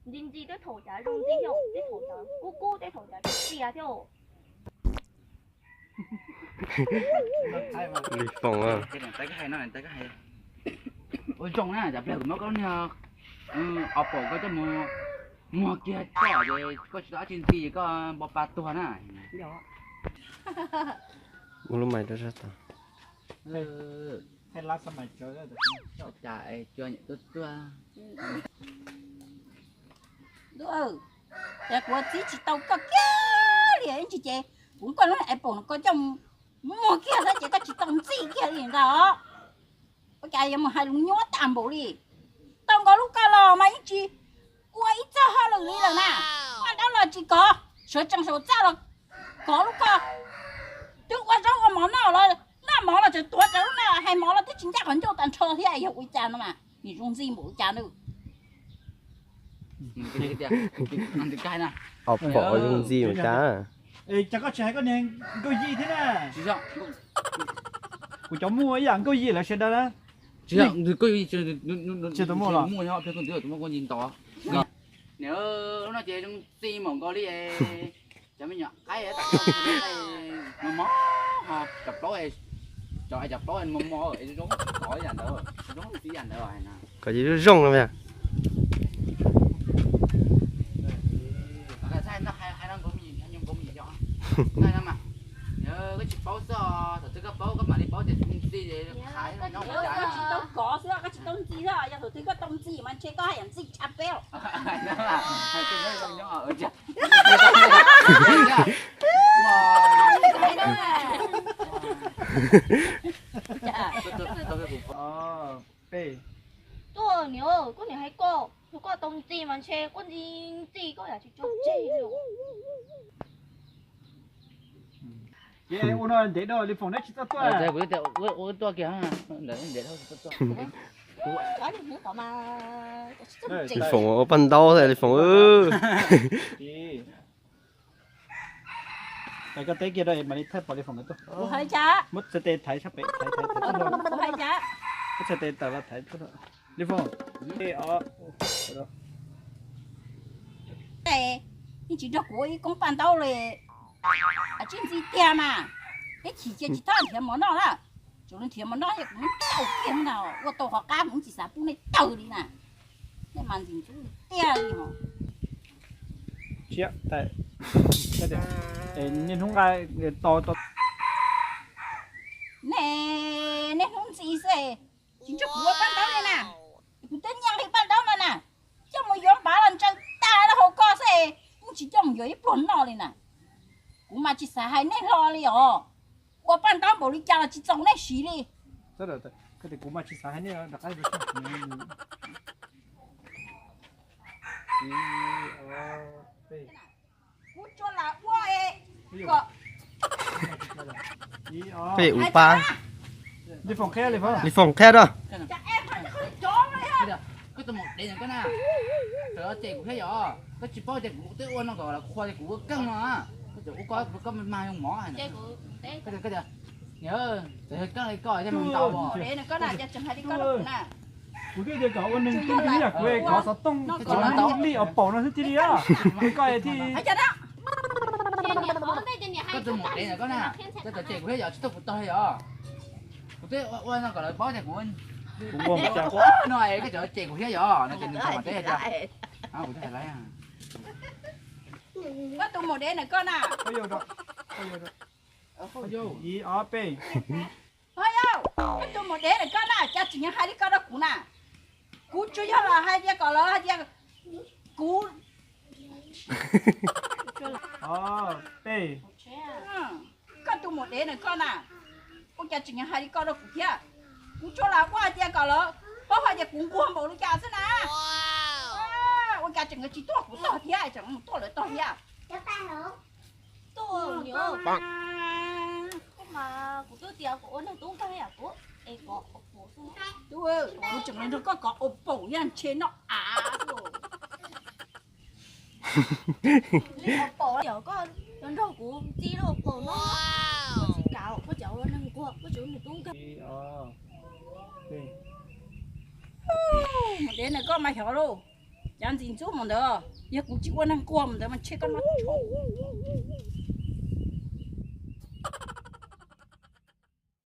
Ntxi ntxi tej thaum cas zoo ntxi thiab, tej thaum cas kub kub, tej thaum cas txias thiab. Li Foom, ua zoo na, cas pliag kuv muab koj niag o paum koj coj mus muag kiag tso, koj tsis tau dab tsi ntxi koj npo pa tuag na. Ua lub mais rau sab tod. Cas cua nyam tuaj tuaj. Ntuj, ces kuv txib tsis tau koj kiag li ib ntsis ces kuv koj lub a paum no koj coj muag kiag xwb ces koj tsis tau ntxi kiag li ntag os. Ua cas yuav mus hais lus nyuaj tag npaum li. Tau nkaus lub koj los mas yeej tsis ua ib txoj hauj lwm li lawm na. Noj dab los tsis kov, sawv tsees saum txaj los kov lub koj. Twb ua zaub ua mov noj los, noj mov los tseem tuav rawv lub no, hais mov los twb tsis ncaj qhov ncauj tag nrho thiab, yog ua cas no mas nim zoo ntxi npaum cas nws. Ob pom zoo ntxi mas cas. Cas koj tsis hais koj niag nkauj yij thiab na? Kuv cov muaj ib yam nkauj yij lawv sawv daws na. Tsis muaj los. Niam, lub no ces zoo ntxim npaum nkaus li. Cov me nyuam qaib mos mos, cov plaub, cov plaub mos mos, zoo tsis tov yam ntawd, zoo txiv yam ntawd. Kom zoo zoo no. Koj tsis paub xwb, thaum twg koj paub koj mam li paub tias ntxi, koj tsis tau kov xwb, koj tsis tau ntxi xwb, yog thaum twg koj tau ntxi mas ntshe koj haj yam ntxi tshaj peb. Tuaj niam, koj niam hais koj, yog koj tau ntxi mas ntshe koj ntxi ntxi koj yam tsis tso tseg li. Ces ua no ntev dab Li Foom neb tsis txawj tuaj. Kuv tuaj kiag, ntev dab tsis txawj tuaj. Li Foom ua paj ntaub, Li Foom. Tais koj teb kiag da mam li thaij pom Li Foom tuaj. Muab txhais tes thaiv sab pem, thaiv thaiv thaiv. Muab txhais tes tawm los thaiv. Li Foom, yeej tsis nrog kuv ua ib koob paj ntaub li. Tsib ntxi tiag mas, peb chim cia tsis txhob nrhiav mov noj na. Tsuas nrhiav mov noj es kuv muab tau kiag na, ua tau qhov qab kuv tsis xav pub nej tawg li na. Nej mas ntxim ntxub tiag li os. Niaj hnub nqa to to. Nej niaj hnub ntxi xwb, tsis nrog kuv ua paj ntaub li na. Kuv twb nyiam li paj ntaub no na, coj mus yuav npav los ntsaws tag rau hauv ko xwb, yeej tsis coj mus yuav ib pluag noj li na. Kuv mas tsis xav hais nej hlo li os. Ua paj ntaub npaum li cas los tsis txaus nej siv li. Kuv mas tsis xav hais nej rov qab. Kuv tsuas lam ua kom peb ua pa. Li Foom qhia, Li Foom qhia rau. Koj tus maum dev ntawm koj na, txawm cem kuv thiab yom, koj tsis paub tias kuv twb ua no kom lawv qhuas tias kuv ua keej no, koj tseem ua koj, koj mag zoo mov. Niam, txawm yog keej li koj thiaj mus ntaus. Kuv twb tias kom ua neeg tooj li yam kuv, kov xov tooj, kov li os paum no xwb tiag li. Koj thiaj Koj tus maum dev ntawm koj na, koj txawm cem kuv thiab yom, tsis tuaj kuv tog thiab yom. Kuv twb ua no kom lawv paub tias kuv, kuv ua no es koj txawm cem kuv thiab yom, no ces nws tau mas teb tias, kuv twb hais laiv. Koj tus maum dev ntawm koj na. Ib ob peb. Ho yau, koj tus maum dev ntawm koj na, cas tseem yuav hais li ko rau kuv na? Kuv tsuas yog lam hais tias kom lawv hais tias kuv, koj tus maum dev ntawm koj na, ua cas tseem yuav hais li ko rau kuv thiab? Kuv tsuas lam ua hais tias kom lawv paub hais tias kuv nquag npaum li cas xwb na. Ua cas tseem yuav tsis tuaj kuv tog thiab, tseem mus tuaj lawv tog thiab? Tuaj, kuv mas kuv twb tias kuv ua neeg tub nkeeg yam kuv es kov paum xwb. Kuv tseem los nrog koj kov ua paum yog ntshe noj av. Li ua paum yog koj los nrog kuv ntxi lub ua paum no. Koj tsis kav, koj cov ua neeg nquag, koj tseem ua neeg tub nkeeg. Mus dev ntawm koj mas xyov lauj. Cav ntxim ntxub mus ntawd, yog kuv tsis ua neeg nquag mus ntawd mas ntshe koj noj tshauv.